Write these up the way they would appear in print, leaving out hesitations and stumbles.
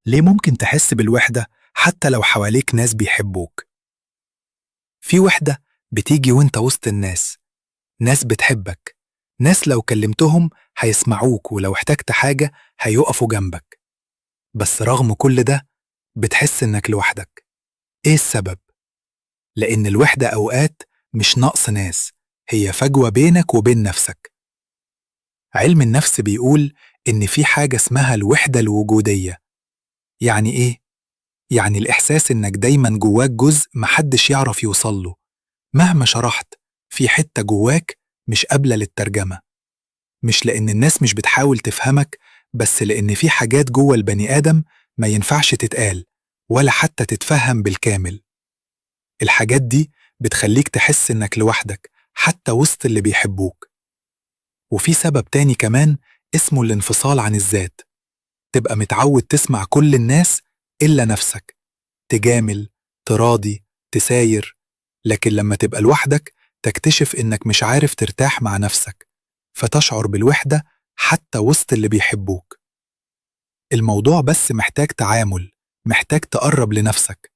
ليه ممكن تحس بالوحدة حتى لو حواليك ناس بيحبوك؟ في وحدة بتيجي وانت وسط الناس، ناس بتحبك، ناس لو كلمتهم هيسمعوك ولو احتجت حاجة هيقفوا جنبك، بس رغم كل ده بتحس إنك لوحدك. إيه السبب؟ لأن الوحدة أوقات مش نقص ناس، هي فجوة بينك وبين نفسك. علم النفس بيقول إن في حاجة اسمها الوحدة الوجودية. يعني إيه؟ يعني الإحساس إنك دايماً جواك جزء محدش يعرف يوصله، مهما شرحت في حتة جواك مش قابلة للترجمة. مش لأن الناس مش بتحاول تفهمك، بس لأن في حاجات جوه البني آدم ما ينفعش تتقال ولا حتى تتفهم بالكامل. الحاجات دي بتخليك تحس إنك لوحدك حتى وسط اللي بيحبوك. وفي سبب تاني كمان اسمه الانفصال عن الذات. تبقى متعود تسمع كل الناس إلا نفسك، تجامل، تراضي، تساير، لكن لما تبقى لوحدك تكتشف إنك مش عارف ترتاح مع نفسك، فتشعر بالوحدة حتى وسط اللي بيحبوك. الموضوع بس محتاج تعامل، محتاج تقرب لنفسك.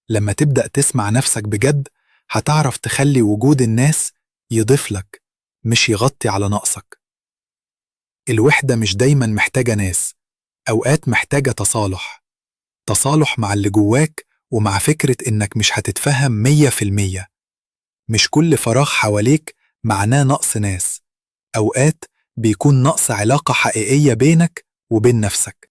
لما تبدأ تسمع نفسك بجد هتعرف تخلي وجود الناس يضيف لك، مش يغطي على نقصك. الوحدة مش دايما محتاجة ناس، أوقات محتاجة تصالح، تصالح مع اللي جواك ومع فكرة إنك مش هتتفهم 100%. مش كل فراغ حواليك معناه نقص ناس، أوقات بيكون نقص علاقة حقيقية بينك وبين نفسك.